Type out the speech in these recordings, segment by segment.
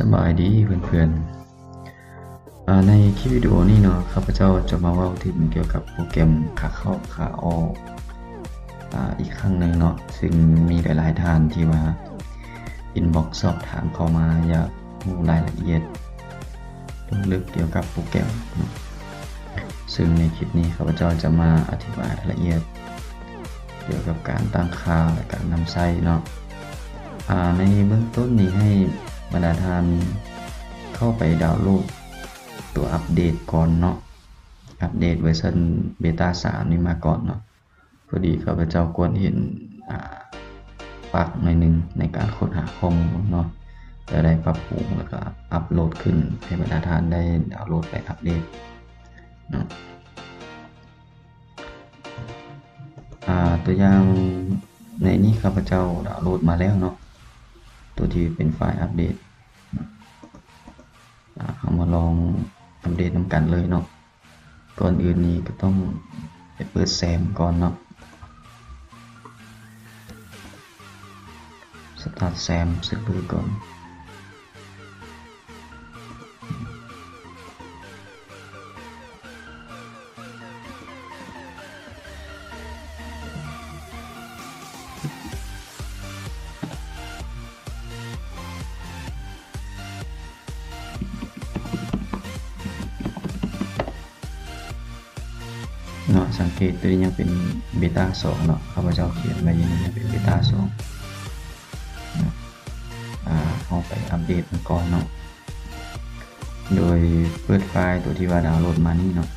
ສະບາຍດີເພື່ອນໆ ອາ ໃນຄລິບວິດີໂອນີ້ເນາະ ຂ້າພະເຈົ້າຈະມາເວົ້າເຖິງກ່ຽວກັບໂປຣແກຣມຂາເຂົ້າຂາອອກ ອາ ອີກຄັ້ງໜຶ່ງເນາະ, ຊຶ່ງມີຫຼາຍໆທ່ານທີ່ວ່າອິນບັອກສອບຖາມເຂົ້າມາ ຢາກຮູ້ລາຍລະອຽດລົງເລິກກ່ຽວກັບໂປຣແກຣມເນາະ. ຊຶ່ງໃນຄລິບນີ້ ຂ້າພະເຈົ້າຈະມາອະທິບາຍລາຍລະອຽດກ່ຽວກັບການຕັ້ງຄ່າ ແລະ ການນຳໃຊ້ເນາະ. ອາ ໃນເບື້ອງຕົ້ນນີ້ ໃຫ້ບັນດາທ່ານເຂົ້າໄປດາວໂຫຼດຕົວອັບເດດກ່ອນເນາະ, ອັບເດດເວີຊັນເບຕາສາມນີ້ມາກ່ອນເນາະ. ພໍດີຂ້າພະເຈົ້າກວດເຫັນ ອາ ບັກໜ້ອຍໜຶ່ງໃນການຄົ້ນຫາຂໍ້ມູນເນາະ, ແລ້ວໄດ້ປັບປຸງ ແລ້ວກໍອັບໂຫຼດຂຶ້ນໃຫ້ບັນດາທ່ານໄດ້ດາວໂຫຼດໄປອັບເດດເນາະ. ອາ ຕົວຢ່າງໃນນີ້ ຂ້າພະເຈົ້າດາວໂຫຼດມາແລ້ວເນາະ, ຕົວທີ່ເປັນໄຟລ໌ອັບເດດ. ອາ ເຮົາມາລອງອັບເດດນຳກັນເລີຍເນາະ. ກ່ອນອື່ນນີ້ກໍຕ້ອງໄປເປີດແຊມກ່ອນເນາະ, ສະຕາດແຊມເຊີເວີກ່ອນ. ເນາະ ສັງເກດຕົວນີ້ຍັງເປັນເບຕາສອງເນາະ, ຂ້າພະເຈົ້າຂຽນໄວ້ຢູ່ນີ້ຍັງເປັນເບຕາສອງເນາະ. ອາ ເຮົາໄປອັບເດດມັນກ່ອນເນາະ ໂດຍເປີດໄຟລ໌ຕົວທີ່ວ່າດາວໂຫຼດມານີ້ເນາະ,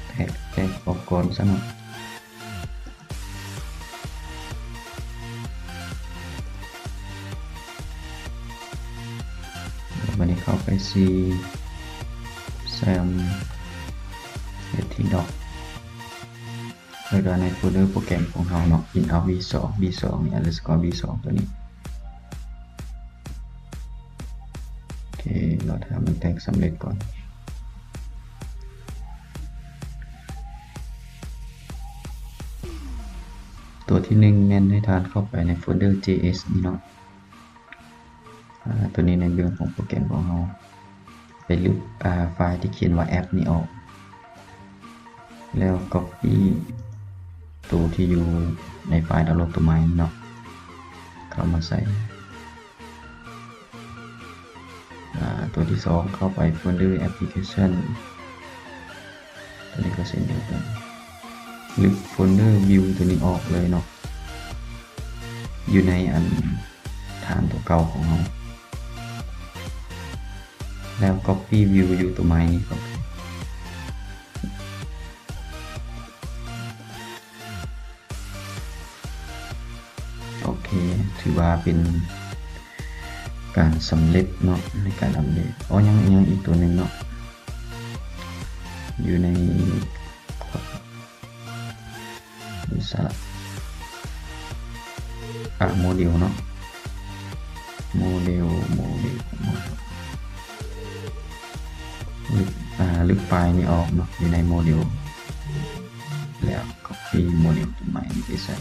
ແທກ ແທກອອກກ່ອນຊະເນາະ. ບັດນີ້ເຂົ້າໄປ C ແຊມ ເອັສ ທີ ດອກ ແລ້ວກໍໃນໂຟນເດີໂປຣແກຣມຂອງເຮົາເນາະ Inout V ສອງ V ສອງ underscore V ສອງ ຕົວນີ້. ໂອເຄ ລໍຖ້າມັນແຕກສຳເລັດກ່ອນ. ຕົວທີໜຶ່ງແມ່ນໃຫ້ທ່ານເຂົ້າໄປໃນໂຟນເດີ JS ນີ້ເນາະ. ອາ ຕົວນີ້ໃນເລື່ອງຂອງໂປຣແກຣມຂອງເຮົາ ໄປລຶບ ອາ ໄຟລ໌ທີ່ຂຽນວ່າແອັບນີ້ອອກ ແລ້ວກັອບປີ້ໂຕທີ່ຢູ່ໃນໄຟລ໌ດາວໂຫຼດຕົວໃໝ່ນີ້ເນາະ ເຂົ້າມາໃສ່. ອາ ຕົວທີສອງ ເຂົ້າໄປໂຟນເດີແອັບພລິເຄຊັນ ຕົວນີ້ກໍເຊັ່ນດຽວກັນ ລຶບໂຟນເດີວິວຕົວນີ້ອອກເລີຍເນາະ ຢູ່ໃນອັນຖານຕົວເກົ່າຂອງເຮົາ ແລ້ວກັອບປີ້ວິວຢູ່ຕົວໃໝ່ນີ້ເຂົ້າໄປ. ໂອເຄ ຖືວ່າເປັນການສຳເລັດເນາະ ໃນການອັບເດດ. ອໍ ຍັງ ຍັງອີກຕົວໜຶ່ງເນາະ ຢູ່ໃນ ອາ ໂມເດວເນາະ ໂມເດວ ໂມເດວ ໂມເດວ ລຶບ ອາ ລຶບໄຟລ໌ນີ້ອອກເນາະ ຢູ່ໃນໂມເດວ ແລ້ວກັອບປີ້ໂມເດວຕົວໃໝ່ນີ້ໄປໃສ່. ໂ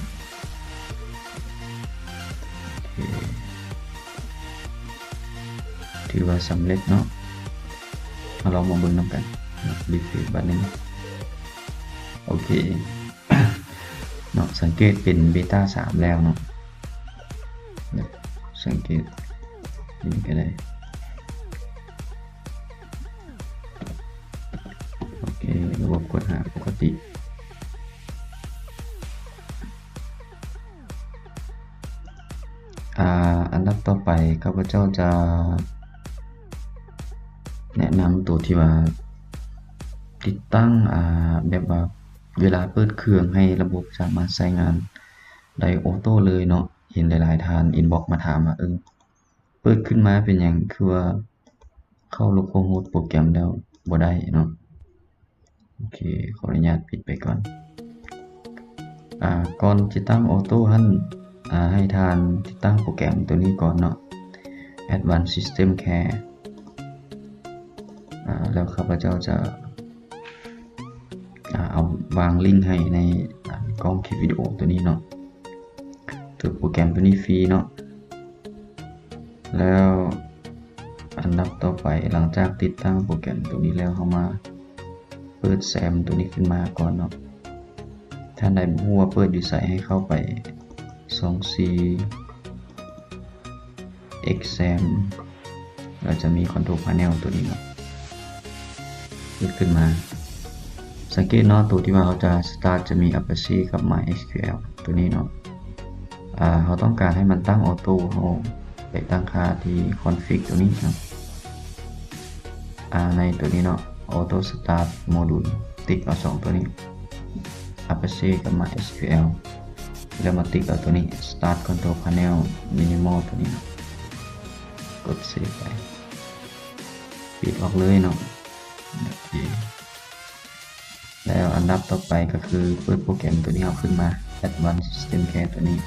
ອເຄ ຖືວ່າສຳເລັດເນາະ. ເຮົາລອງມາເບິ່ງນຳກັນເນາະ ຣີເຟຣຊບາດໜຶ່ງ. ໂອເຄ ເນາະ ສັງເກດເປັນເບຕາສາມແລ້ວເນາະ ສັງເກດນີ້ກໍໄດ້. ໂອເຄ ລະບົບຄົ້ນຫາປົກກະຕິ. ອາ ອັນດັບຕໍ່ໄປ ຂ້າພະເຈົ້າຈະແນະນຳໂຕທີ່ວ່າຕິດຕັ້ງ ອາ ແບບວ່າເວລາເປີດເຄື່ອງໃຫ້ລະບົບສາມາດໃຊ້ງານໄດ້ໂອໂຕ້ເລີຍເນາະ. ເຫັນຫຼາຍໆທ່ານອິນບັອກມາຖາມວ່າ ເອີ ເປີດຂຶ້ນມາເປັນຫຍັງຄືວ່າເຂົ້າໂລໂກຮູດໂປຣແກຣມແລ້ວບໍ່ໄດ້ເນາະ. ໂອເຄ ຂໍອະນຸຍາດປິດໄປກ່ອນ. ອາ ກ່ອນຕິດຕັ້ງໂອໂຕ້ຫັ້ນ ອາ ໃຫ້ທ່ານຕິດຕັ້ງໂປຣແກຣມຕົວນີ້ກ່ອນເນາະ Advanced System Care. ອາ ແລ້ວຂ້າພະເຈົ້າຈະ ອາ ເອົາວາງລິ້ງໃຫ້ໃນ ອາ ກ້ອງຄລິບວິດີໂອຕົວນີ້ເນາະ. ຕົວໂປຣແກຣມຕົວນີ້ຟຣີເນາະ. ແລ້ວອັນດັບຕໍ່ໄປ ຫຼັງຈາກຕິດຕັ້ງໂປຣແກຣມໂຕນີ້ແລ້ວ ເຮົາມາເປີດແຊມໂຕນີ້ຂຶ້ນມາກ່ອນເນາະ. ທ່ານໃດບໍ່ຮູ້ວ່າເປີດຢູ່ໃສ ໃຫ້ເຂົ້າໄປຊ່ອງສີ່ ເອັກແຊມ ແລ້ວຈະມີຄອນໂທຣພາເນວໂຕນີ້ເນາະ ເປີດຂຶ້ນມາ. ສັງເກດເນາະ ໂຕທີ່ວ່າເຮົາຈະສະຕາດຈະມີ Apache ກັບ MySQL ໂຕນີ້ເນາະ. ອາ ເຮົາຕ້ອງການໃຫ້ມັນຕັ້ງອອໂຕ້ ເຮົາໄປຕັ້ງຄ່າທີ່ຄອນຟິກໂຕນີ້ເນາະ. ອາ ໃນໂຕນີ້ເນາະ Auto Start Module ຕິກເອົາສອງໂຕນີ້ Apache ກັບ MySQL ແລ້ວມາຕິກເອົາໂຕນີ້ Start Control Panel Minimal ໂຕນີ້ເນາະ. ກົດເຊບໄປ ປິດອອກເລີຍເນາະ. ໂອເຄ ແລ້ວອັນດັບຕໍ່ໄປກໍຄືເປີດໂປຣແກຣມໂຕນີ້ເຮົາຂຶ້ນມາ Advanced System Care ໂຕນີ້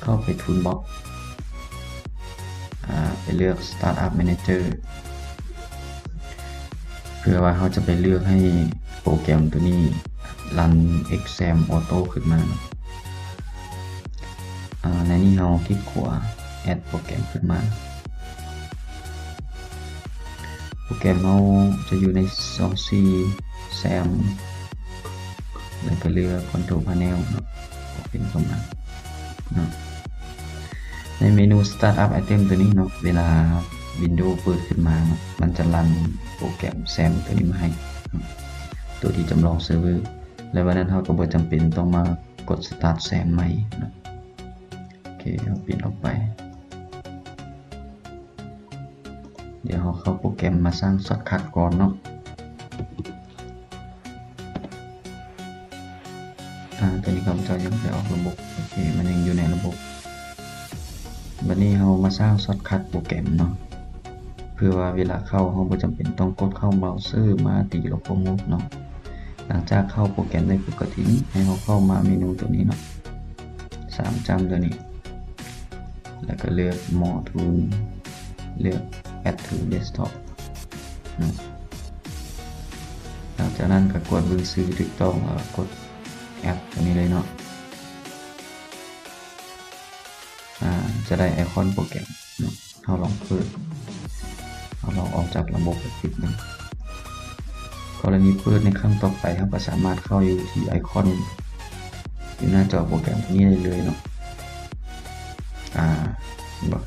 ເຂົ້າໄປ Toolbox ອາ ໄປເລືອກ Startup Manager ເພື່ອວ່າເຮົາຈະໄປເລືອກໃຫ້ໂປຣແກຣມໂຕນີ້ລັນ Exam Auto ຂຶ້ນມາເນາະ. ອາ ໃນນີ້ເຮົາຄລິກຂວາ Add ໂປຣແກຣມຂຶ້ນມາ. ໂປຣແກຣມເຮົາຈະຢູ່ໃນຊ່ອງສີ່ Sam ແລ້ວກໍເລືອກ Control Panel ເນາະ Open ເຂົ້າມາເນາະ. ໃນເມນູ Startup Item ໂຕນີ້ເນາະ ເວລາ Windows ເປີດຂຶ້ນມາເນາະ ມັນຈະລັນໂປຣແກຣມ Sam ໂຕນີ້ມາໃຫ້ເນາະ ໂຕທີ່ຈຳລອງເຊີເວີ ແລະ ບາດນັ້ນເຮົາກໍບໍ່ຈຳເປັນຕ້ອງມາກົດ Start Sam ໃໝ່ເນາະ. ໂອເຄ ເຮົາປິດອອກໄປ. ດຽວເຮົາເຂົ້າໂປຣແກຣມມາສ້າງຊອດຄັດກ່ອນເນາະ. ອາ ຕອນນີ້ຂ້າພະເຈົ້າຍັງໄປອອກລະບົບ. ໂອເຄ ມັນຍັງຢູ່ໃນລະບົບ. ບັດນີ້ເຮົາມາສ້າງຊອດຄັດໂປຣແກຣມເນາະ ເພື່ອວ່າເວລາເຂົ້າເຮົາບໍ່ຈຳເປັນຕ້ອງກົດເຂົ້າເບຣາເຊີມາຕີ Localhost ເນາະ. ຫຼັງຈາກເຂົ້າໂປຣແກຣມໄດ້ປົກກະຕິນີ້ ໃຫ້ເຮົາເຂົ້າມາເມນູໂຕນີ້ເນາະ ສາມຈ້ຳໂຕນີ້ ແລ້ວກໍເລືອກ More Tool ເລືອກ Add to Desktop ເນາະ. ຫຼັງຈາກນັ້ນກໍກວດເບິ່ງຊື່ຖືກຕ້ອງ ແລ້ວກໍກົດ Add ໂຕນີ້ເລີຍເນາະ. ອາ ຈະໄດ້ໄອຄອນໂປຣແກຣມເນາະ. ເຮົາລອງເປີດ ເຮົາລອງອອກຈາກລະບົບໄປປິດເບິ່ງ. ກໍລະນີເປີດໃນຄັ້ງຕໍ່ໄປ ເຮົາກໍສາມາດເຂົ້າຢູ່ທີ່ໄອຄອນຢູ່ໜ້າຈໍໂປຣແກຣມໂຕນີ້ໄດ້ເລີຍເນາະ. ອາ ເຫັນບໍ່?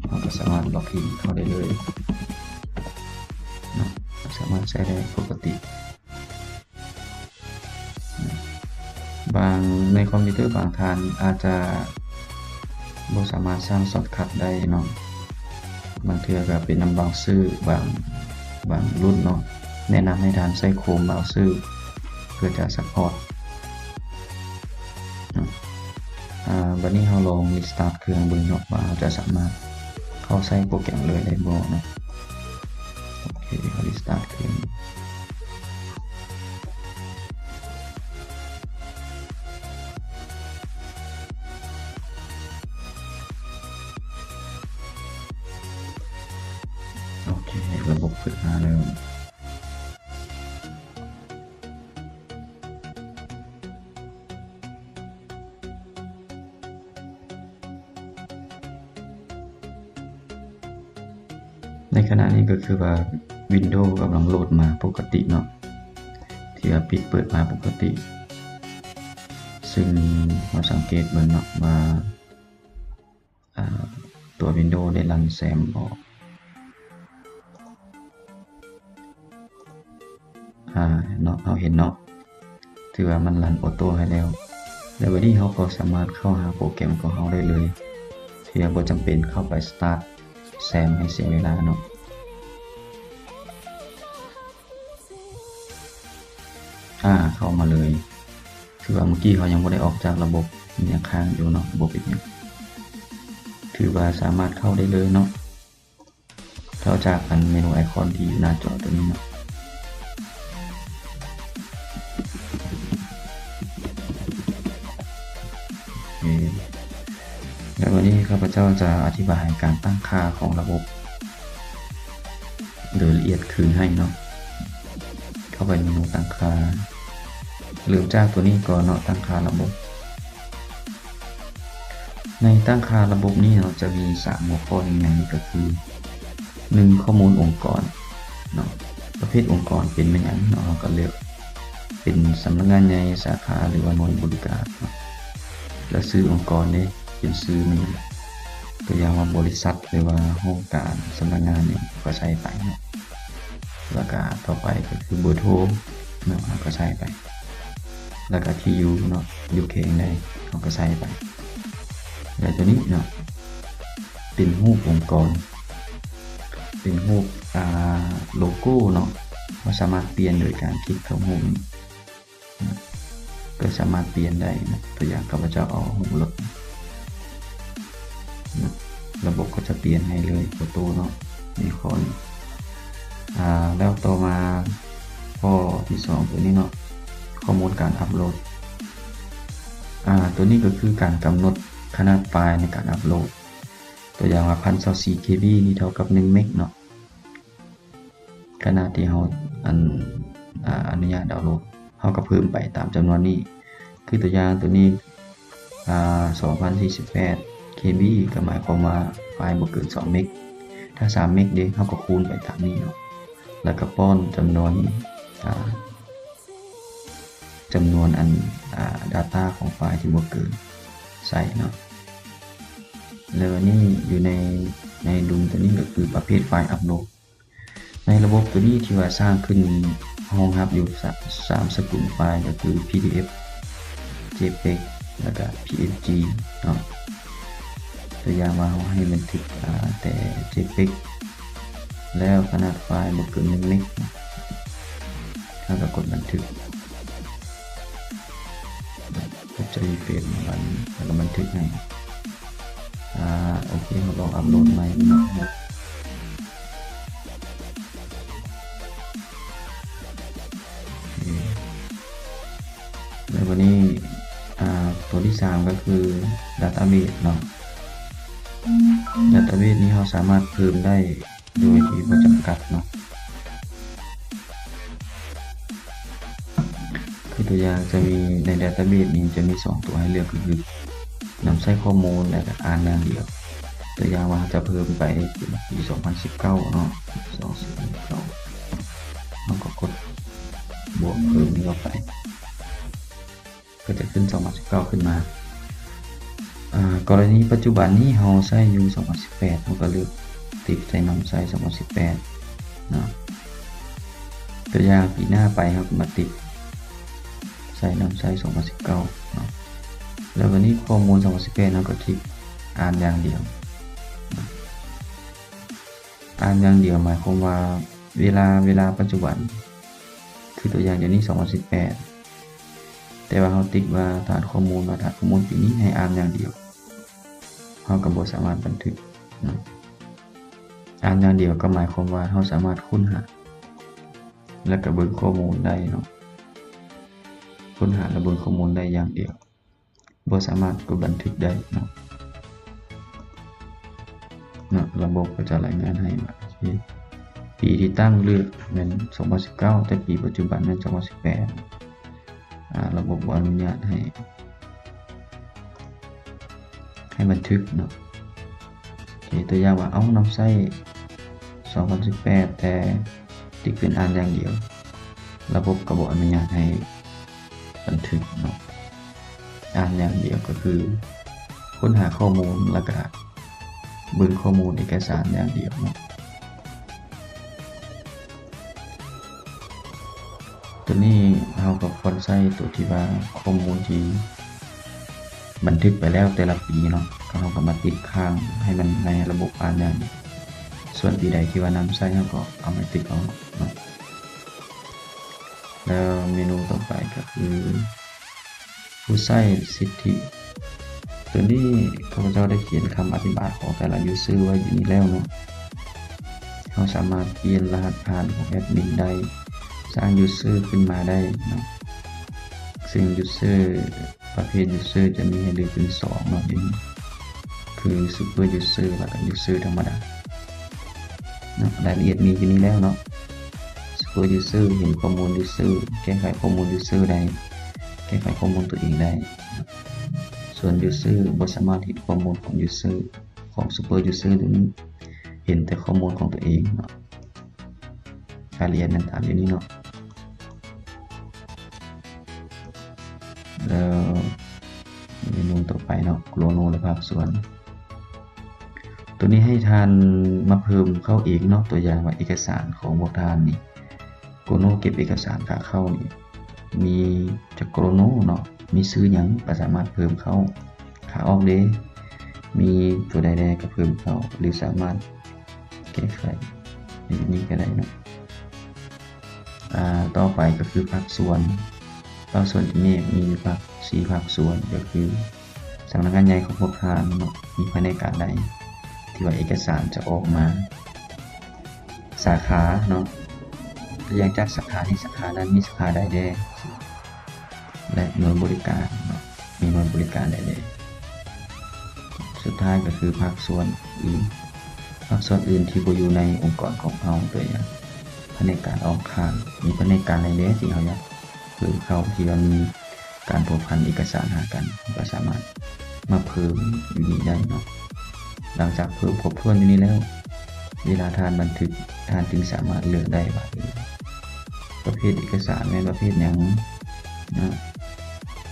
ເຮົາກໍສາມາດລັອກອິນເຂົ້າໄດ້ເລີຍເນາະ ສາມາດໃຊ້ໄດ້ປົກກະຕິ. ບາງ ໃນຄອມພິວເຕີບາງທ່ານອາດຈະບໍ່ສາມາດສ້າງຊອດຄັດໄດ້ເນາະ, ບາງເທື່ອກໍເປັນນຳເບຣາເຊີບາງ ບາງລຸ້ນເນາະ, ແນະນຳໃຫ້ທ່ານໃຊ້ໂຄຣມເບຣາເຊີເພື່ອຈະຊັບພອດເນາະ. ອາ ບັດນີ້ເຮົາລອງຣີສະຕາດເຄື່ອງເບິ່ງເນາະ ວ່າເຮົາຈະສາມາດເຂົ້າໃຊ້ໂປຣແກຣມເລີຍໄດ້ບໍ່ເນາະ. ໂອເຄ ເຮົາຣີສະຕາດເຄື່ອງ. ໂອເຄ ລະບົບເປີດມາແລ້ວ. ໃນຂະນະນີ້ກໍຄືວ່າ Windows ກຳລັງໂຫຼດມາປົກກະຕິເນາະ, ທີ່ວ່າປິດເປີດມາປົກກະຕິ, ຊຶ່ງເຮົາສັງເກດເບິ່ງເນາະວ່າ ອາ ຕົວ Windows ໄດ້ລັນແຊມບໍ່. ອາ ເນາະ ເຮົາເຫັນເນາະ ຖືວ່າມັນລັນໂອໂຕ້ໃຫ້ແລ້ວ. ແລ້ວບັດນີ້ເຮົາກໍສາມາດເຂົ້າຫາໂປຣແກຣມຂອງເຮົາໄດ້ເລີຍ ທີ່ວ່າບໍ່ຈຳເປັນເຂົ້າໄປສະຕາດແຊມໃຫ້ເສຍເວລາເນາະ. ອາ ເຂົ້າມາເລີຍ. ຄືວ່າເມື່ອກີ້ເຮົາຍັງບໍ່ໄດ້ອອກຈາກລະບົບ, ມັນຍັງຄ້າງຢູ່ເນາະ, ບໍ່ເປັນຫຍັງ. ຖືວ່າສາມາດເຂົ້າໄດ້ເລີຍເນາະ. ເຂົ້າຈາກອັນເມນູໄອຄອນທີ່ຢູ່ໜ້າຈໍຕົວນີ້ເນາະ. ໂອເຄ. ແລ້ວວັນນີ້ຂ້າພະເຈົ້າຈະອະທິບາຍການຕັ້ງຄ່າຂອງລະບົບໂດຍລະອຽດຄືນໃຫ້ເນາະ. ເຂົ້າໄປເມນູຕັ້ງຄ່າ. ເລີ່ມຈາກຕົວນີ້ກ່ອນເນາະ, ຕັ້ງຄ່າລະບົບ. ໃນຕັ້ງຄ່າລະບົບນີ້ເນາະ ຈະມີສາມຫົວຂໍ້ໃຫຍ່ໆ ກໍຄື ໜຶ່ງ ຂໍ້ມູນອົງກອນເນາະ ປະເພດອົງກອນເປັນແມ່ນຫຍັງເນາະ ເຮົາກໍເລືອກເປັນສຳນັກງານໃຫຍ່ ສາຂາ ຫຼືວ່າໜ່ວຍບໍລິການເນາະ ແລ້ວຊື່ອົງກອນເດ້ ເປັນຊື່ແມ່ນຫຍັງ ຕົວຢ່າງວ່າບໍລິສັດ ຫຼືວ່າຫ້ອງການ ສຳນັກງານຫຍັງ ເຮົາກໍໃສ່ໄປເນາະ ແລ້ວກໍຕໍ່ໄປກໍຄືເບີໂທເນາະ ເຮົາກໍໃສ່ໄປ ແລ້ວກໍທີ່ຢູ່ເນາະ ຢູ່ແຂວງໃດ ເຮົາກໍໃສ່ໄປ ແລ້ວຕົວນີ້ເນາະ ເປັນຮູບອົງກອນ ເປັນຮູບ ອ່າ ໂລໂກ້ເນາະ ເຮົາສາມາດປ່ຽນໂດຍການຄລິກເຂົ້າຮູບນີ້ ກໍສາມາດປ່ຽນໄດ້ນະ ຕົວຢ່າງຂ້າພະເຈົ້າເອົາຮູບລົດນະ ລະບົບກໍຈະປ່ຽນໃຫ້ເລີຍໂອໂຕ້ເນາະ ໃນຂໍ້ນີ້ ອາ ແລ້ວຕໍ່ມາຂໍ້ທີສອງ ຕົວນີ້ເນາະ ຂໍ້ມູນການອັບໂຫຼດ ອາ ຕົວນີ້ກໍຄືການກຳນົດຂະໜາດໄຟລ໌ໃນການອັບໂຫຼດ ຕົວຢ່າງວ່າ ພັນຊາວສີ່ເຄບີ ນີ້ເທົ່າກັບໜຶ່ງເມັກເນາະ ຂະໜາດທີ່ເຮົາ ອັນ ອາ ອະນຸຍາດດາວໂຫຼດ ເຮົາກໍເພີ່ມໄປຕາມຈຳນວນນີ້ ຄືຕົວຢ່າງຕົວນີ້ ອາ ສອງພັນສີ່ສິບແປດເຄບີ ກໍໝາຍຄວາມວ່າໄຟລ໌ບໍ່ເກີນສອງເມັກ ຖ້າສາມເມັກເດ ເຮົາກໍຄູນໄປຕາມນີ້ເນາະ ແລ້ວກໍປ້ອນຈຳນວນ ອາ ຈຳນວນອັນ ອາ ດາຕ້າຂອງໄຟລ໌ທີ່ບໍ່ເກີນໃສ່ເນາະ ແລ້ວອັນນີ້ຢູ່ໃນ ໃນລຸມຕົວນີ້ກໍຄືປະເພດໄຟລ໌ອັບໂຫຼດ ໃນລະບົບຕົວນີ້ທີ່ວ່າສ້າງຂຶ້ນນີ້ຮອງຮັບຢູ່ສາມສະກຸນໄຟລ໌ ກໍຄື ພີດີເອັຟ ເຈເປັກ ແລ້ວກໍ ພີເອັນຈີ ເນາະ ຕົວຢ່າງວ່າເຮົາໃຫ້ບັນທຶກ ອາ ແຕ່ ເຈເປັກ ແລ້ວຂະໜາດໄຟລ໌ບໍ່ເກີນໜຶ່ງເມັກ ເຮົາກໍກົດບັນທຶກ ກົດໃສ່ເຟສມັນ ແລ້ວກໍບັນທຶກໃຫ້ ອາ ໂອເຄ ເຮົາລອງອັບໂຫຼດໃໝ່ເນາະ ໂອເຄ ແລ້ວບັດນີ້ ອາ ຕົວທີສາມກໍຄື ດາຕ້າເບສເນາະ ດາຕ້າເບສນີ້ເຮົາສາມາດເພີ່ມໄດ້ ໂດຍທີ່ບໍ່ຈຳກັດເນາະ ຄືຕົວຢ່າງຈະມີໃນດາຕ້າເບສນີ້ຈະມີສອງຕົວໃຫ້ເລືອກ ກໍຄືນຳໃຊ້ຂໍ້ມູນ ແລະ ກໍອ່ານຢ່າງດຽວ ຕົວຢ່າງວ່າເຮົາຈະເພີ່ມໄປເປັນປີສອງພັນສິບເກົ້າເນາະ ສອງພັນສິບເກົ້າ ເຮົາກໍກົດບວກເພີ່ມນີ້ເຂົ້າໄປ ກໍຈະຂຶ້ນສອງພັນສິບເກົ້າຂຶ້ນມາ ອາ ກໍລະນີປັດຈຸບັນນີ້ເຮົາໃຊ້ຢູ່ສອງພັນສິບແປດ ເຮົາກໍເລືອກຕິກໃສ່ນຳໃຊ້ສອງພັນສິບແປດເນາະ ຕົວຢ່າງປີໜ້າໄປເຮົາກໍມາຕິກໃສ່ນຳໃຊ້ສອງພັນສິບເກົ້າເນາະ ແລ້ວບັດນີ້ຂໍ້ມູນສອງພັນສິບແປດ ເຮົາກໍຄລິກອ່ານຢ່າງດຽວເນາະ ອ່ານຢ່າງດຽວໝາຍຄວາມວ່າ ເວລາ ເວລາປັດຈຸບັນ ຄືຕົວຢ່າງດຽວນີ້ສອງພັນສິບແປດ ແຕ່ວ່າເຮົາຕິກວ່າຖານຂໍ້ມູນ ວ່າຖານຂໍ້ມູນປີນີ້ໃຫ້ອ່ານຢ່າງດຽວ ເຮົາກໍບໍ່ສາມາດບັນທຶກເນາະ ອ່ານຢ່າງດຽວກໍໝາຍຄວາມວ່າເຮົາສາມາດຄົ້ນຫາ ແລ້ວກໍເບິ່ງຂໍ້ມູນໄດ້ເນາະ ຄົ້ນຫາ ແລະ ເບິ່ງຂໍ້ມູນໄດ້ຢ່າງດຽວ. ບໍ່ສາມາດກົດບັນທຶກໄດ້ເນາະ ເນາະ ລະບົບກໍຈະລາຍງານໃຫ້ວ່າ ໂອເຄ ປີທີ່ຕັ້ງເລືອກແມ່ນສອງພັນສິບເກົ້າ ແຕ່ປີປັດຈຸບັນແມ່ນສອງພັນສິບແປດ ອາ ລະບົບບໍ່ອະນຸຍາດໃຫ້ ໃຫ້ບັນທຶກເນາະ ໂອເຄ ຕົວຢ່າງວ່າ ເອົາ ນຳໃຊ້ສອງພັນສິບແປດ ແຕ່ຕິກຂຶ້ນອ່ານຢ່າງດຽວ ລະບົບກໍບໍ່ອະນຸຍາດໃຫ້ ບັນທຶກເນາະ ອ່ານຢ່າງດຽວກໍຄືຄົ້ນຫາຂໍ້ມູນ ແລ້ວກະເບິ່ງຂໍ້ມູນເອກະສານຢ່າງດຽວເນາະ ຕົວນີ້ເຮົາກໍຄວນໃຊ້ຕົວທີ່ວ່າຂໍ້ມູນທີ່ບັນທຶກໄປແລ້ວແຕ່ລະປີເນາະ ເຮົາກໍມາຕິດຄ້າງໃຫ້ມັນໃນລະບົບອ່ານຢ່າງດຽວ ສ່ວນປີໃດທີ່ວ່ານຳໃຊ້ເຮົາກໍເອົາມາຕິດເອົາເນາະ. ແລ້ວເມນູຕໍ່ໄປກໍຄືຜູ້ໃຊ້ສິດທິ ຕົວນີ້ຂ້າພະເຈົ້າໄດ້ຂຽນຄຳອະທິບາຍຂອງແຕ່ລະຢູເຊີໄວ້ຢູ່ນີ້ແລ້ວເນາະ. ເຮົາສາມາດປ່ຽນລະຫັດຜ່ານຂອງແອດມິນໄດ້, ສ້າງຢູເຊີຂຶ້ນມາໄດ້ເນາະ. ເຊິ່ງຢູເຊີ ປະເພດຢູເຊີຈະມີໃຫ້ເລືອກເປັນສອງເນາະ ຢູ່ນີ້ ຄືຊຸບເປີຢູເຊີ ແລ້ວກໍຢູເຊີທຳມະດາເນາະ. ລາຍລະອຽດມີຢູ່ນີ້ແລ້ວເນາະ. ຊຸບເປີຢູເຊີ ເຫັນຂໍ້ມູນຢູເຊີ ແກ້ໄຂຂໍ້ມູນຢູເຊີໄດ້ ແກ້ໄຂຂໍ້ມູນຕົວເອງໄດ້. ສ່ວນ user ບໍ່ສາມາດເຫັນຂໍ້ມູນຂອງ user ຂອງ super user ໂຕນີ້ ເຫັນແຕ່ຂໍ້ມູນຂອງຕົວເອງເນາະ. ລາຍລະອຽດແມ່ນຕາມຢູ່ນີ້ເນາະ ແລ້ວເມນູຕໍ່ໄປເນາະ ໂຄຣໂນ ແລະ ພາກສ່ວນ. ໂຕນີ້ໃຫ້ທ່ານມາເພີ່ມເຂົ້າເອງເນາະ, ຕົວຢ່າງວ່າເອກະສານຂອງພວກທ່ານນີ້ ໂຄຣໂນເກັບເອກະສານຂາເຂົ້ານີ້ ມີຈັກໂຄຣໂນເນາະ ມີຊື່ຫຍັງ ກໍສາມາດເພີ່ມເຂົ້າ. ຂາອອກເດ ມີຕົວໃດແດ່ກໍເພີ່ມເຂົ້າ ຫຼືສາມາດແກ້ໄຂແບບນີ້ກໍໄດ້ເນາະ. ອ່າ ຕໍ່ໄປກໍຄືພາກສ່ວນ, ພາກສ່ວນທີ່ແຍກມີຢູ່ພາກ ສີ່ພາກສ່ວນ ກໍຄື ສຳນັກງານໃຫຍ່ຂອງພວກທ່ານເນາະ ມີພະແນກການໃດທີ່ວ່າເອກະສານຈະອອກມາ? ສາຂາເນາະ ຕົວຢ່າງຈາກສາຂານີ້ ສາຂານັ້ນມີສາຂາໃດແດ່ ແລະ ໜ່ວຍບໍລິການເນາະ ມີໜ່ວຍບໍລິການໃດແດ່? ສຸດທ້າຍກໍຄືພາກສ່ວນອື່ນ, ພາກສ່ວນອື່ນທີ່ບໍ່ຢູ່ໃນອົງກອນຂອງເຮົາ ຕົວຢ່າງພະແນກການອ້ອມຂ້າງ ມີພະແນກການໃດແດ່ທີ່ເຮົາຢາກເພີ່ມເຂົ້າ ທີ່ວ່າມີ ການພົວພັນເອກະສານຫາກັນ ກໍສາມາດມາເພີ່ມຢູ່ນີ້ໄດ້ເນາະ. ຫຼັງຈາກເພີ່ມຄົບຖ້ວນຢູ່ນີ້ແລ້ວ ເວລາທ່ານບັນທຶກ ທ່ານຈຶ່ງສາມາດເລືອກໄດ້ວ່າ ເອີ ປະເພດເອກະສານແມ່ນປະເພດຫຍັງເນາະ,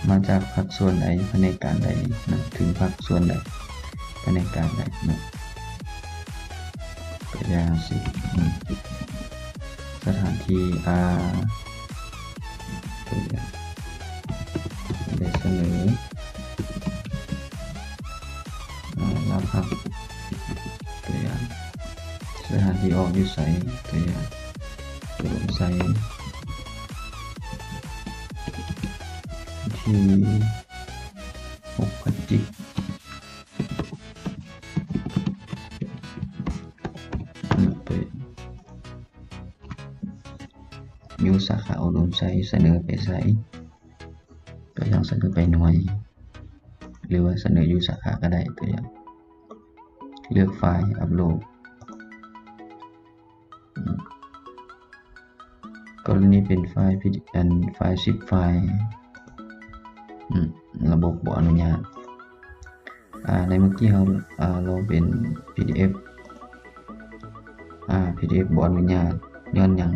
ມາຈາກພາກສ່ວນໃດ ພະແນກການໃດເນາະ, ເຖິງພາກສ່ວນໃດ ພະແນກການໃດເນາະ. ຕົວຢ່າງເຊັ່ນ ສະຖານທີ່ ອາ ຕົວຢ່າງ ໄດ້ສະເໜີ ອາ ລາວພັກ ຕົວຢ່າງ ສະຖານທີ່ອອກຢູ່ໃສ? ຕົວຢ່າງ ອຸດົມໄຊ ວັນທີຫົກ ພະຈິກ ອືມ ໄປຢູ່ສາຂາອຸດົມໄຊ ສະເໜີໄປໃສ? ຕົວຢ່າງ ສະເໜີໄປໜ່ວຍ ຫຼືວ່າສະເໜີຢູ່ສາຂາກໍໄດ້. ຕົວຢ່າງ ເລືອກໄຟລ໌ ອັບໂຫຼດ. ອືມ ກໍລະນີເປັນໄຟລ໌ ພີດີເອັຟ ອັນ ໄຟລ໌ຊິບ ໄຟລ໌ ອືມ ລະບົບບໍ່ອະນຸຍາດ. ອາ ໃນເມື່ອກີ້ເຮົາ ອາ ລອງເປັນ ພີດີເອັຟ ອາ ພີດີເອັຟ ບໍ່ອະນຸຍາດ. ຍ້ອນຫຍັງ?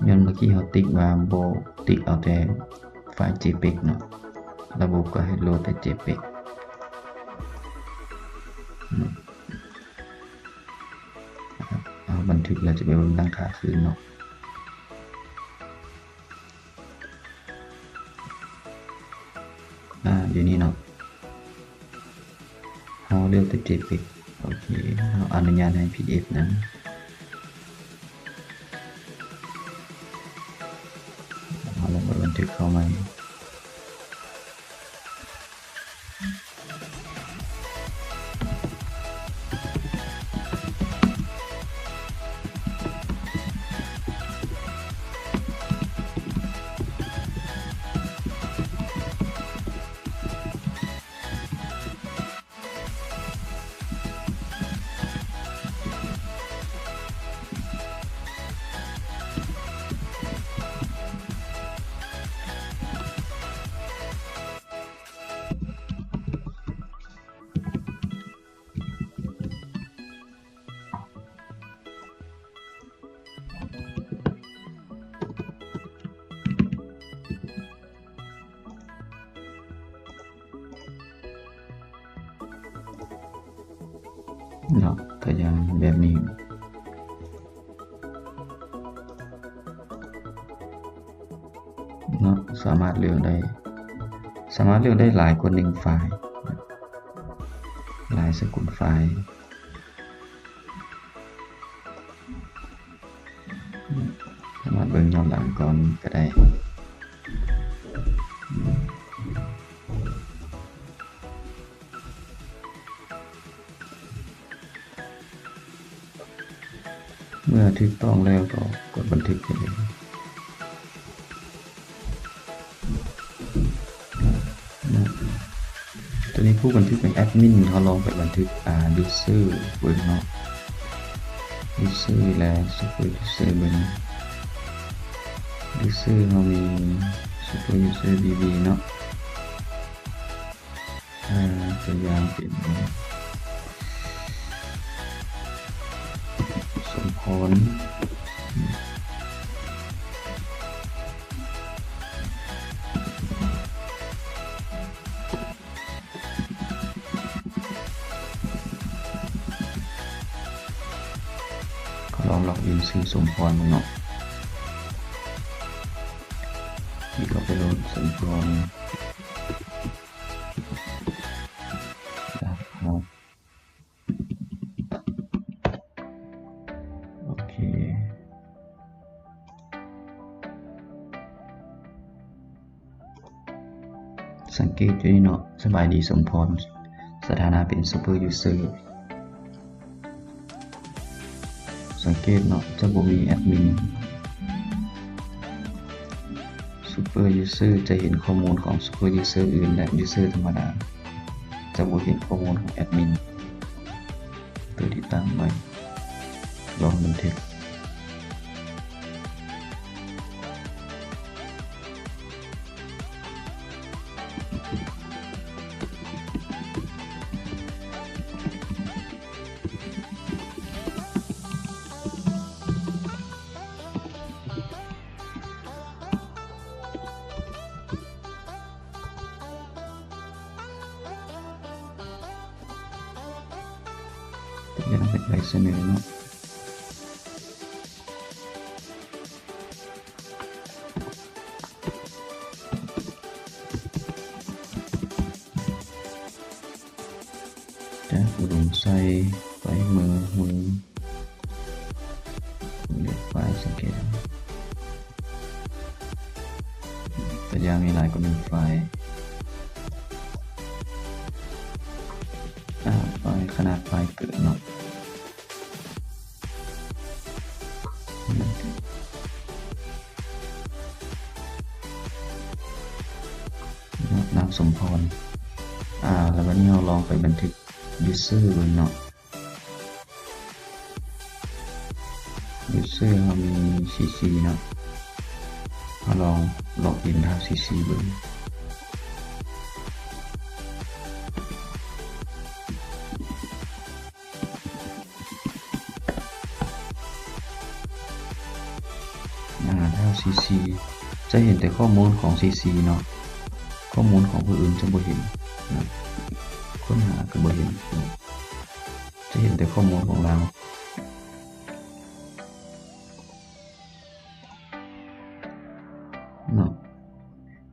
ຍ້ອນເມື່ອກີ້ເຮົາຕິກວ່າບໍ່ ຕິກເອົາແຕ່ໄຟລ໌ເຈເປັກເນາະ, ລະບົບກໍໃຫ້ໂຫຼດແຕ່ເຈເປັກ. ອືມ ເຮົາບັນທຶກແລ້ວຈະໄປເບິ່ງຕັ້ງຄ່າຄືນເນາະ. ອາ ຢູ່ນີ້ເນາະ ເຮົາເລືອກແຕ່ເຈເປັກ. ໂອເຄ ເຮົາອະນຸຍາດໃຫ້ ພີດີເອັຟ ນຳ. ເຮົາລົງໄປບັນທຶກເຂົ້າໃໝ່. ເນາະ ຕົວຢ່າງແບບນີ້ເນາະ ສາມາດເລືອກໄດ້ ສາມາດເລືອກໄດ້ຫຼາຍກວ່າໜຶ່ງໄຟລ໌ ຫຼາຍສະກຸນໄຟລ໌. ສາມາດເບິ່ງຍ້ອນຫຼັງກ່ອນກໍໄດ້. ເມື່ອຖືກຕ້ອງແລ້ວກໍກົດບັນທຶກໄປເລີຍ. ຕົວນີ້ຜູ້ບັນທຶກເປັນແອັດມິນ, ເຮົາລອງໄປບັນທຶກ ອ່າ user ເບິ່ງເນາະ, user ແລະ super user ເບິ່ງ. user ເຮົາມີ super user ບີບີ ເນາະ. ອ່າ ຕົວຢ່າງເປັນ ສົມພອນ ຂໍລອງລັອກອິນຊື່ສົມພອນເນາະ. ນີ້ກໍໄປໂຫຼດສົມພອນ. ໂອເຄ ສັງເກດຢູ່ນີ້ເນາະ, ສະບາຍດີສົມພອນ ສະຖານະເປັນ Super User. ສັງເກດເນາະ ຈະບໍ່ມີແອັດມິນ. Super User ຈະເຫັນຂໍ້ມູນຂອງ Super User ອື່ນ ແລະ User ທຳມະດາ, ຈະບໍ່ເຫັນຂໍ້ມູນຂອງແອັດມິນ ໂຕທີ່ຕັ້ງໄວ້. ລອງບັນທຶກ. ເປັນຫຍັງເຮັດໄວຊະແນວເນາະ. ຈາກອຸດົມໄຊ ໄປເມືອງຮຸນ ເລືອກໄຟລ໌ສະແກນ ຕົວຢ່າງມີຫຼາຍກວ່າໜຶ່ງໄຟລ໌. ອາ ໄຟລ໌ ຂະໜາດໄຟລ໌ເກີດເນາະ. ນາມສົມພອນ. ອາ ແລ້ວບັດນີ້ເຮົາລອງໄປບັນທຶກ user ເບິ່ງເນາະ. user ເຮົາມີ CC ເນາະ, ເຮົາລອງ login ທາງ CC ເບິ່ງ. ອາ ທາງ CC ຈະເຫັນແຕ່ຂໍ້ມູນຂອງ CC ເນາະ, ຂໍ້ມູນຂອງຜູ້ອື່ນຈະບໍ່ເຫັນນະ, ຄົ້ນຫາກໍບໍ່ເຫັນເນາະ, ຈະເຫັນແຕ່ຂໍ້ມູນຂອງລາວເນາະ.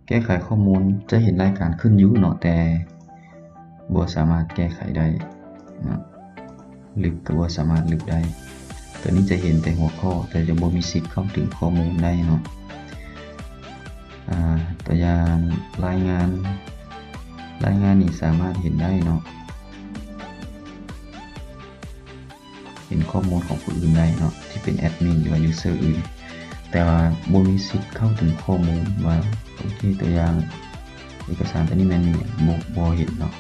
ແກ້ໄຂຂໍ້ມູນ ຈະເຫັນລາຍການຂຶ້ນຢູ່ເນາະ ແຕ່ບໍ່ສາມາດແກ້ໄຂໄດ້ເນາະ, ລຶກກໍບໍ່ສາມາດລຶກໄດ້. ຕົວນີ້ຈະເຫັນແຕ່ຫົວຂໍ້ ແຕ່ຈະບໍ່ມີສິດເຂົ້າເຖິງຂໍ້ມູນໄດ້ເນາະ. ອາ ຕົວຢ່າງລາຍງານ, ລາຍງານນີ້ສາມາດເຫັນໄດ້ເນາະ. ເຫັນຂໍ້ມູນຂອງຜູ້ອື່ນໄດ້ເນາະ ທີ່ເປັນແອັດມິນ ຫຼືວ່າ user ອື່ນ ແຕ່ວ່າບໍ່ມີສິດເຂົ້າເຖິງຂໍ້ມູນວ່າ ໂອເຄ ຕົວຢ່າງເອກະສານຕົວນີ້ແມ່ນ ບໍ່ ບໍ່ເຫັນເນາະ,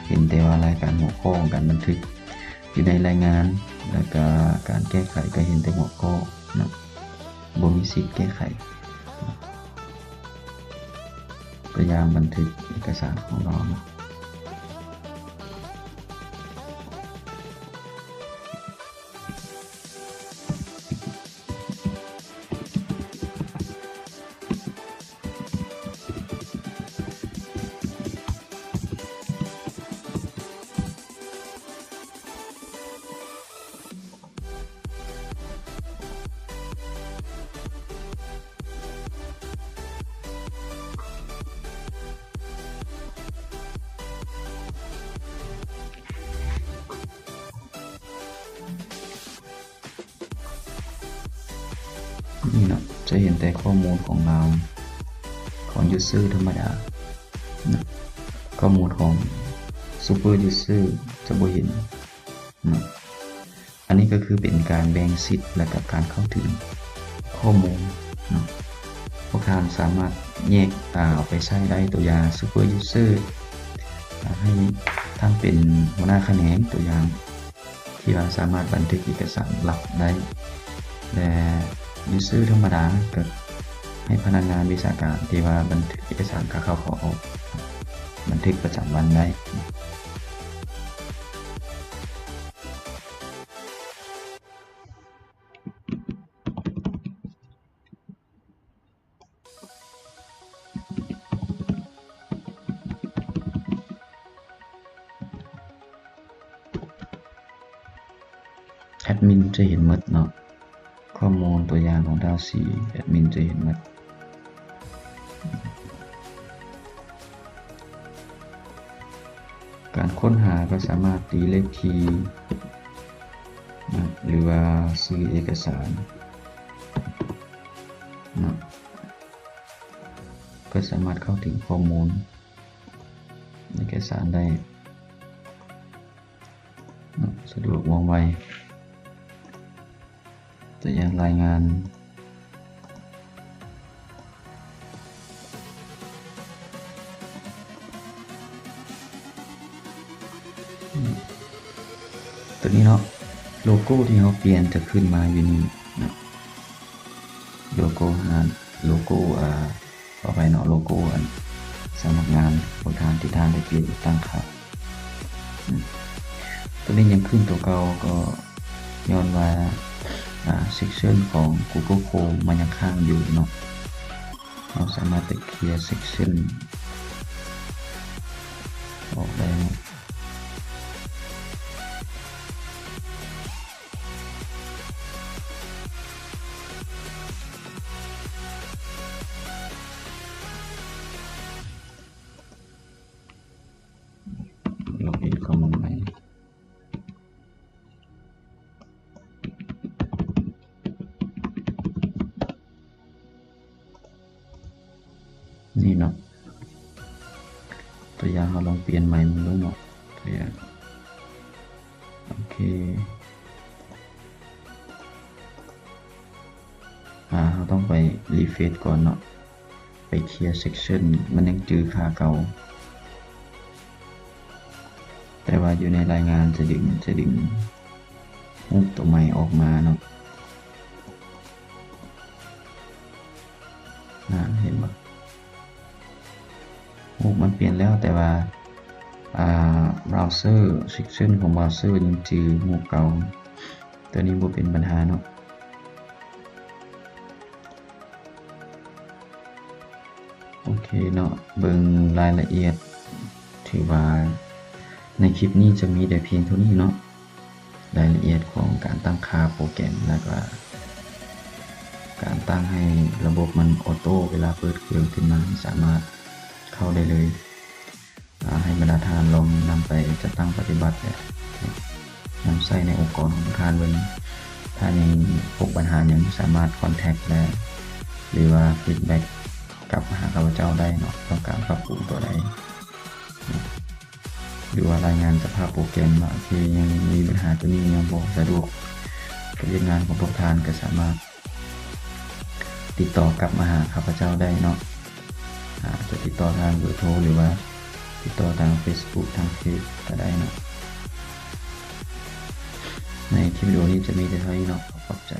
ເຫັນແຕ່ວ່າລາຍການຫົວຂໍ້ຂອງການບັນທຶກຢູ່ໃນລາຍງານ ແລ້ວກະການແກ້ໄຂກໍເຫັນແຕ່ຫົວຂໍ້ເນາະ, ບໍ່ມີສິດແກ້ໄຂ. ຕົວຢ່າງບັນທຶກເອກະສານຂອງເຮົາເນາະ. ນີ້ເນາະ ຈະເຫັນແຕ່ຂໍ້ມູນຂອງນາມຂອງ user ທຳມະດາເນາະ, ຂໍ້ມູນຂອງ super user ຈະບໍ່ເຫັນເນາະ. ອັນນີ້ກໍຄືເປັນການແບ່ງສິດ ແລະກະການເຂົ້າເຖິງຂໍ້ມູນເນາະ. ພວກທ່ານສາມາດແຍກ ອາ ເອົາໄປໃຊ້ໄດ້, ຕົວຢ່າງ super user ອາ ໃຫ້ທ່ານເປັນຫົວໜ້າຂະແໜງ, ຕົວຢ່າງ ທີ່ວ່າສາມາດບັນທຶກເອກະສານລັບໄດ້ ແລະ user ທຳມະດາ ກໍໃຫ້ພະນັກງານວິຊາການທີ່ວ່າບັນທຶກເອກະສານຂາເຂົ້າຂາອອກ ບັນທຶກປະຈຳວັນໄດ້. ມິນຈະເຫັນໝົດເນາະ ຂໍ້ມູນຕົວຢ່າງຂອງທາດສີ່ ແອດມິນຈະເຫັນໝົດ. ການຄົ້ນຫາກໍສາມາດຕີເລກທີນະ ຫຼືວ່າຊື່ເອກະສານນະ ກໍສາມາດເຂົ້າເຖິງຂໍ້ມູນເອກະສານໄດ້ນະ ສະດວກວ່ອງໄວ. ຕົວຢ່າງລາຍງານ ຕົວນີ້ເນາະ ໂລໂກ້ທີ່ເຮົາປ່ຽນຈະຂຶ້ນມາຢູ່ນີ້ເນາະ ໂລໂກ້ຫາ ໂລໂກ້ ອ່າ ຂໍອະໄພເນາະ ໂລໂກ້ອັນສຳນັກງານຂອງທ່ານທີ່ທ່ານໄດ້ປ່ຽນຕັ້ງຄ່າ. ຕົວນີ້ຍັງຂຶ້ນຕົວເກົ່າ ກໍຍ້ອນວ່າ ອ່າ ເຊັກຊັນຂອງ Google Chrome ມັນຍັງຄ້າງຢູ່ເນາະ. ເຮົາສາມາດໄປເຄລຍເຊັກຊັນອອກໄດ້ເນາະ. ລັອກອິນເຂົ້າມາໃໝ່ ນີ້ເນາະ ຕົວຢ່າງເຮົາລອງປ່ຽນໃໝ່ເບິ່ງເນາະ ຕົວຢ່າງ ໂອເຄ ອ່າ ເຮົາຕ້ອງໄປຣີເຟຣຊກ່ອນເນາະ ໄປເຄລຍເຊັກຊັນ ມັນຍັງຈື່ຄ່າເກົ່າ ແຕ່ວ່າຢູ່ໃນລາຍງານຈະດຶງ ຈະດຶງຮູບຕົວໃໝ່ອອກມາເນາະ. ນະ ເຫັນບໍ່? ຮູບມັນປ່ຽນແລ້ວ ແຕ່ວ່າ ອ່າ ບຣາວເຊີ ເຊັກຊັນຂອງບຣາວເຊີຍັງຈື່ຮູບເກົ່າ ຕົວນີ້ບໍ່ເປັນບັນຫາເນາະ. ໂອເຄເນາະ ເບິ່ງລາຍລະອຽດ ຖືວ່າໃນຄລິບນີ້ຈະມີແຕ່ພຽງເທົ່ານີ້ເນາະ. ລາຍລະອຽດຂອງການຕັ້ງຄ່າໂປຣແກຣມ ແລ້ວກະການຕັ້ງໃຫ້ລະບົບມັນອໍໂຕ້ ເວລາເປີດເຄື່ອງຂຶ້ນມາ ສາມາດເຂົ້າໄດ້ເລີຍ. ອາ ໃຫ້ບັນດາທ່ານລອງນຳໄປຈັດຕັ້ງປະຕິບັດ ແລະ ນຳໃຊ້ໃນອົງກອນຂອງທ່ານເບິ່ງ. ຖ້າຍັງພົບບັນຫາຫຍັງ ສາມາດຄອນແທັກ ແລະ ຫຼືວ່າຟີດແບັກກັບມາຫາຂ້າພະເຈົ້າໄດ້ເນາະ ຕ້ອງການປັບປຸງຕົວໃດ ຫຼືວ່າລາຍງານສະພາບໂປຣແກຣມວ່າ ໂອເຄ ຍັງມີບັນຫາຕົວນີ້ ຍັງບໍ່ສະດວກກັບວຽກງານຂອງພວກທ່ານ ກໍສາມາດຕິດຕໍ່ກັບມາຫາຂ້າພະເຈົ້າໄດ້ເນາະ. ອາດຈະຕິດຕໍ່ທາງເບີໂທ ຫຼືວ່າຕິດຕໍ່ທາງເຟສບຸກ ທາງເພຈກໍໄດ້ເນາະ. ໃນຄລິບວິດີໂອນີ້ຈະມີແຕ່ເທົ່ານີ້ເນາະ. ຂອບໃຈ.